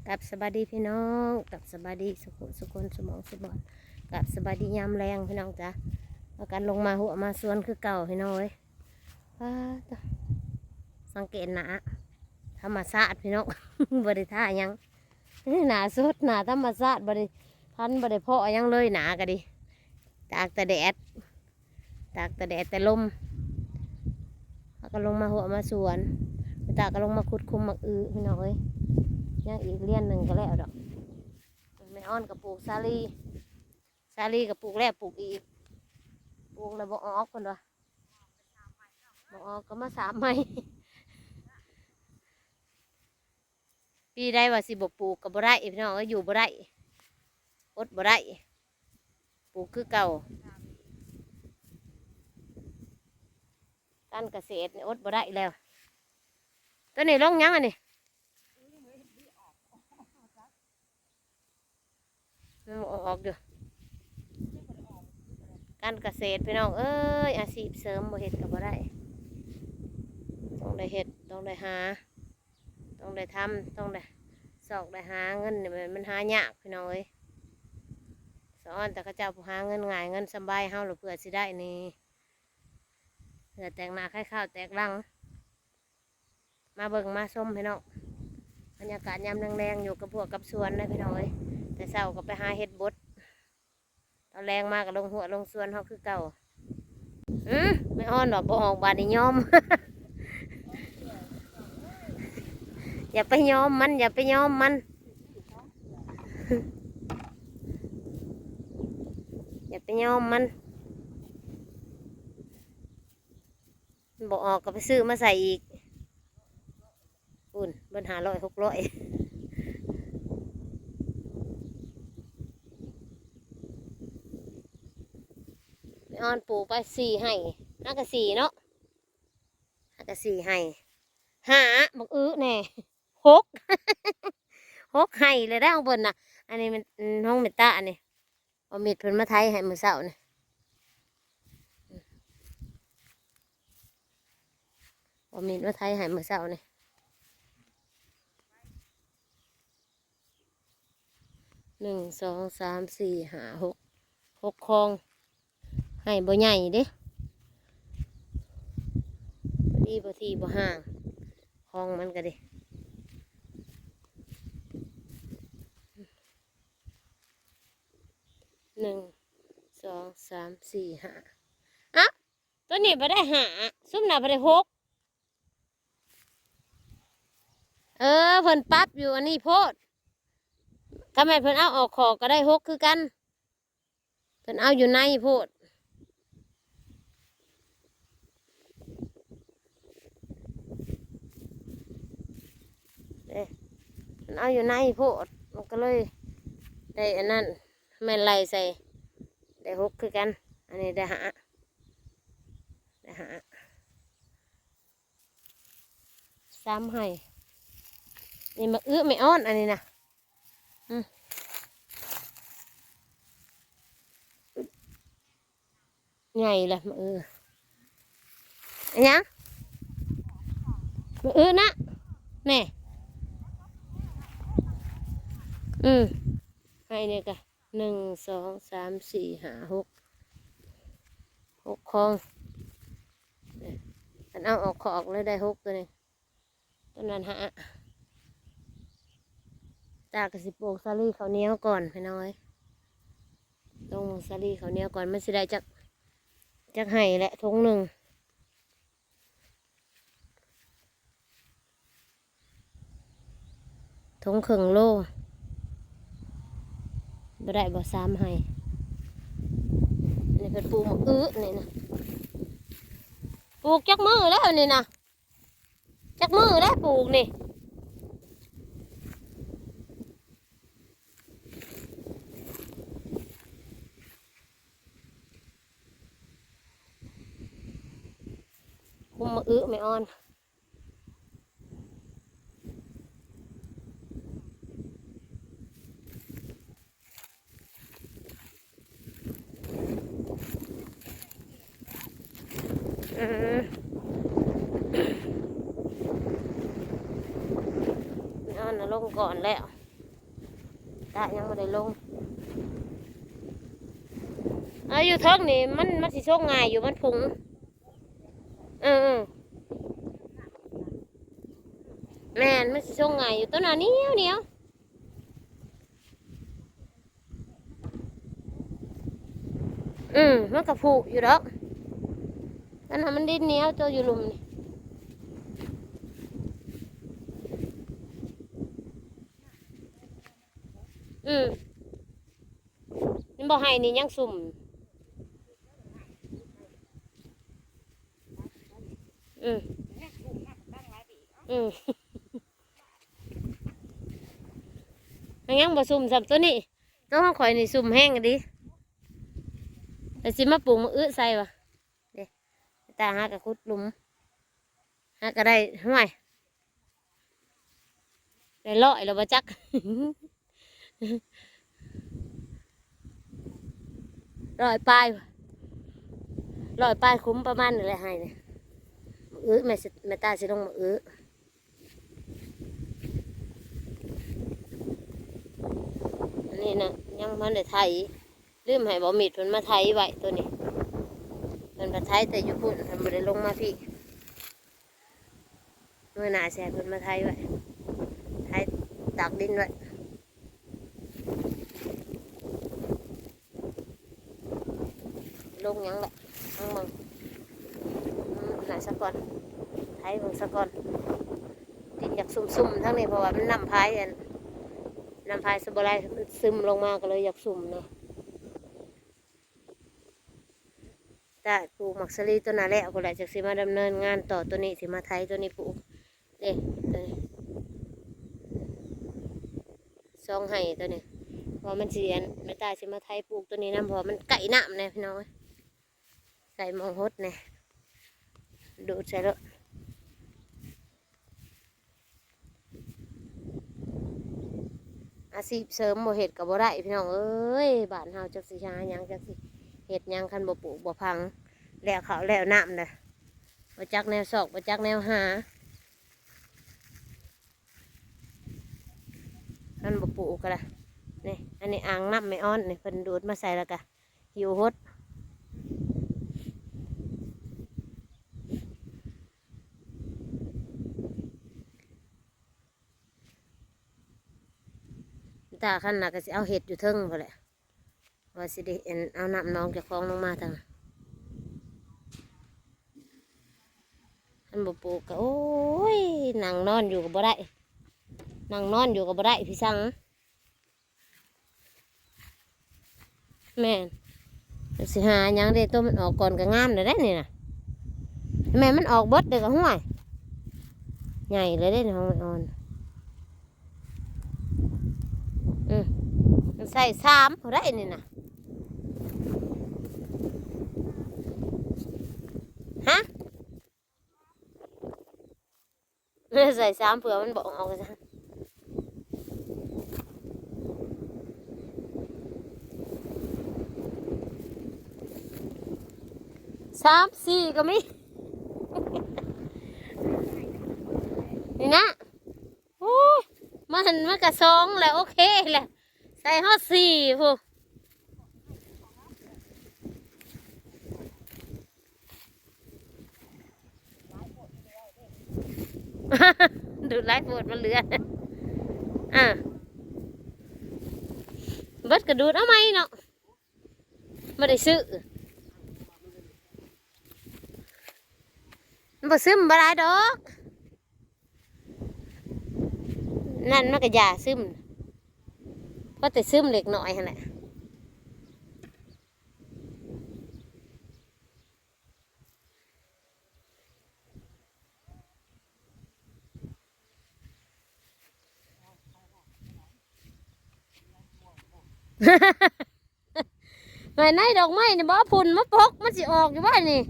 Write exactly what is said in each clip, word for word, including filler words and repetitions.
กับสบายดีพี่น้อง กับสบายดีสุขสุคนสมองสุบอน กับสบายดียามแลงพี่น้องจ้ะ พากันลงมาหัวมาสวนคือเก่าพี่น้องเอ้ย ป๊าด สังเกตหนา ธรรมชาติพี่น้อง บ่ได้ท่าหยัง หนาสด หนาธรรมชาติ บ่ได้พัน บ่ได้เพาะหยังเลย หนาก็ดี ตากแต่แดด ตากแต่แดดแต่ลม แล้วก็ลงมาหัวมาสวน ตาก็ลงมาขุดคุมหมากอื้อพี่น้องเอ้ย ยังอีกเลี้ยนหนึ่งก็แล้วดอก แม่อ้อนก็ปลูกสาลี สาลีก็ปลูกแล้วปลูกอีก ปลูกแล้วบ่ออกเพิ่นว่า บ่ออกก็มาสามใหม่ ปีใดว่าสิบ่ปลูกก็บ่ได้พี่น้องเอ้ย อยู่บ่ได้ อดบ่ได้ ปลูกคือเก่า การเกษตรนี่อดบ่ได้แล้ว ตัวนี้ลงยังอันนี้ มันบ่ออกอยู่ การเกษตรพี่น้องเอ้ย อาชีพเสริมบ่เฮ็ดก็บ่ได้ ต้องได้เฮ็ด ต้องได้หา ต้องได้ทำ ต้องได้ซอกได้หาเงินนี่มัน มันหายากพี่น้องเอ้ย สะออนแต่เขาเจ้าผู้หาเงินง่าย เงินสำบาย เฮาหรือเพื่อสิได้นี่ เหลือแตกหน้าคล้ายข้าวแตกรัง มาเบิ่งมาชมพี่น้อง บรรยากาศยามแลงๆอยู่กับพวกกับสวนนะพี่น้องเอ้ย แต่เช้าก็ไปหาเฮ็ดบด ตอนแลงมาก็ลงหัวลงสวนเฮาคือเก่า อือ แม่อ้อนดอกบ่ออกบาดนี้ยอม อย่าไปยอมมัน อย่าไปยอมมัน อย่าไปยอมมัน มันบ่ออกก็ไปซื้อมาใส่อีก อุ่น เบิ่นห้าร้อย หกร้อย แม่อ้อนปลูกไปสี่ไฮ่ ห้ากับสี่เนาะ ห้ากับสี่ไฮ่ ห้า บักอื้อแน่ หก หกไฮ่เลยได้ของเพิ่นน่ะ อันนี้มัน อืม ห้องเมตตาอันนี้ เอามีดเพิ่นมาไถให้มื้อเช้านี่ เอามีดมาไถให้มื้อเช้านี่ หนึ่ง สอง สาม สี่ ห้า หก หกคอง ไฮ่บ่ใหญ่เด้ พอดี พอดี บ่ห่าง คองมันก็ดี หนึ่ง สอง สาม สี่ ห้า อ่ะ ตัวนี้บ่ได้ห้า ซุมน่ะบ่ได้หก เออ เพิ่นปรับอยู่อันนี้โพด คันแม่นเพิ่นเอาออกขอกก็ได้หกคือกัน เพิ่นเอาอยู่ในโพด เด้ เพิ่นเอาอยู่ในโพด มันก็เลยได้อันนั้น แม่นไล่ใส่ ได้หกคือกัน อันนี้ได้ห้า ได้ห้า สามไฮ่ นี่หมากอื้อแม่อ้อนอันนี้นะ อืม ใหญ่เลยหมากอื้อ อันยัง หมากอื้อนะ แน่ อืม ไฮ่นี่กะ หนึ่ง สอง สาม สี่ ห้า หก หกคอง อันเอาออกขอกเลยได้หกตัวนี้ ต้นนั้นฮะ ตากะสิปลูกสาลีข้าวเหนียวก่อนพี่น้องเอ้ย ลงสาลีข้าวเหนียวก่อน มันสิได้จัก จักไฮ่แหละ ถุงหนึ่ง ถุงครึ่งโล บ่ได้บ่ สามไฮ่ อันนี้เพิ่นปลูกหมากอื้อนี่นะ ปลูกจักมื้อแล้วนี่นะ จักมื้อแล้วปลูกนี่ คุมหมากอื้อแม่อ้อน อืม แม่อ้อนน่ะลงก่อนแล้ว ตายังบ่ได้ลง เอาอยู่เทิงนี่มัน มันสิส่งง่ายอยู่ มันพุง เออเออ แม่น มันสิส่งง่ายอยู่ ตัวหนาเหนียวเหนียว อืม มันก็ผุอยู่ดอก อันนั้นมันดินเหนียว ตัวอยู่หลุมนี่ อืม มันบ่ให้นี่ยังซุ่ม อืม อืม มันยังบ่ซุ่มซ้ำตัวนี้ ตัวของข่อยนี่ซุ่มแฮงดี แต่สิมาปลูกมะอึใส่วะ เด้ ตาหากะขุดหลุม หากะได้ ห้วย ได้ร้อยแล้วบ่จัก ร้อยปลาย ร้อยปลายคุ้มประมาณนี่แหละให้เนี่ย มะอึ แม่สิ แม่ตาสิลงมะอึ อันนี้นะ ยังบ่ทันได้ไถ ลืมให้บ่าวมีดเพิ่นมาไถไว้ตัวนี้ เพิ่นมาไถแต่อยู่พุ้น เพิ่นบ่ได้ลงมาพี้ มื้อหน้าสิให้เพิ่นมาไถไว้ ไถตากดินไว้ ลงหยังแหละ ลองเบิ่ง อืม หน่อยซะก่อน ไถเบิ่งซะก่อน ดินอยากซุ่มๆ ทั้งนี้ เพราะว่ามันน้ำพายอัน น้ำพายสะบ่ไหล มันซึมลงมาก็เลยอยากซุ่มเนาะ ตาปลูกหมากสาลีตัวนั้นแล้ว ก็เลยจักสิมาดำเนินงานต่อตัวนี้ สิมาไถตัวนี้ปลูก เด้ ตัวนี้ สองไร่ตัวนี้ เพราะมันสิอัน แม่ตาสิมาไถปลูกตัวนี้นำ เพราะว่ามันใกล้น้ำแน่พี่น้องเอ้ย ใส่หม่องหดแน่ ดูดใส่แล้ว อาชีพเสริมบ่เฮ็ดก็บ่ได้พี่น้องเอ้ย บ้านเฮาจักสิหาหยัง จักสิเฮ็ดหยัง คันบ่ปลูกบ่ฝัง แล้วข้าวแล้วน้ำน่ะ บ่จักแนวซอก บ่จักแนวหา คันบ่ปลูกก็ได้ นี่ อันนี้อ่างน้ำแม่ออนนี่ เพิ่นดูดมาใส่แล้วก็หิวหด ตาคันน่ะก็สิเอาเฮ็ดอยู่เทิงพู้นแหละ ว่าสิได้อันเอาน้ำหนองเจ้าของลงมาทาง คันบ่ปลูกก็ โอ้ย นั่งนอนอยู่ก็บ่ได้ นั่งนอนอยู่ก็บ่ได้พี่สัง แม่น สิหาหยังเด้ ตัวมันออกก่อนก็งามแล้วเด้นี่น่ะ แม่นมันออกเบิดเด้ก็ห้วย ใหญ่เลยเด้นี่ของแม่ออน อืม มันใส่สามพู้นได้นี่น่ะ ฮะ ใส่สามเผื่อมันบ่ออกซะ สามสี่ก็มี นี่นะ โอ้ย มัน มันก็สองแหละ โอเคแหละ ใส่ฮอดสี่พู้น ดูดหลายโพดมันเหลือ อ่ะ เบิดก็ดูดเอาใหม่เนาะ บ่ได้ซื้อ มันบ่ซึมบ่ได้ดอก นั่นมันก็อย่าซึม เพราะแต่ซึมเล็กน้อยหั่นแหละ ไว้ในดอกไม้นี่บ่ เอาฝุ่นมาปก มันสิออกอยู่บ่นี่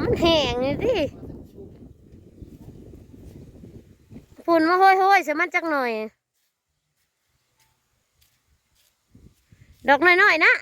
มันแห้งนี่ติ ฝุ่นมาโฮยๆ ใส่มันจักหน่อย ดอกน้อยๆ นะ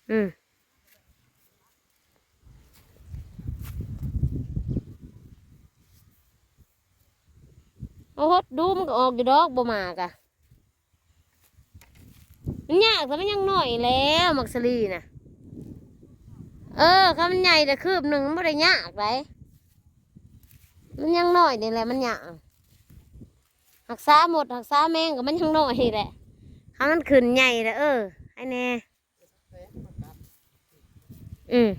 อืม เอาหดดูมันก็ออกอยู่ดอก บ่มากะ มันยากแต่มันยังน้อยแล้ว มักสลีน่ะ เออ คันมันใหญ่แต่คืบหนึ่งมันบ่ได้ยากได มันยังน้อยนี่แหละมันยาก หักษาหมด หักษาแมงก็มันยังน้อยนี่แหละ คันมันขึ้นใหญ่แล้ว เออ ให้แน่ อืม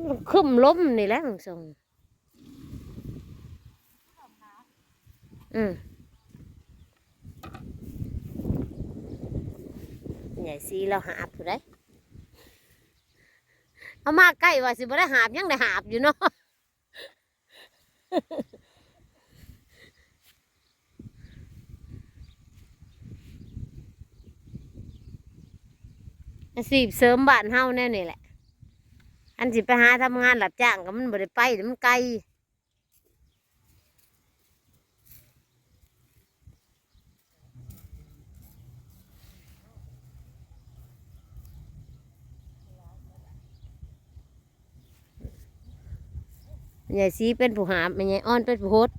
มันครึ้มลมนี่แหละ มันส่ง อืม ใหญ่ซีเราหาบผู้ใด เอามาใกล้ว่าสิบ่ได้หาบ ยังได้หาบอยู่เนาะ อาชีพเสริมบ้านเฮาแนวนี้แหละ อันสิไปหาทำงานรับจ้างก็มันบ่ได้ไป มันไกล แม่ใหญ่สีเป็นผู้หาบ แม่ใหญ่อ่อนเป็นผู้หด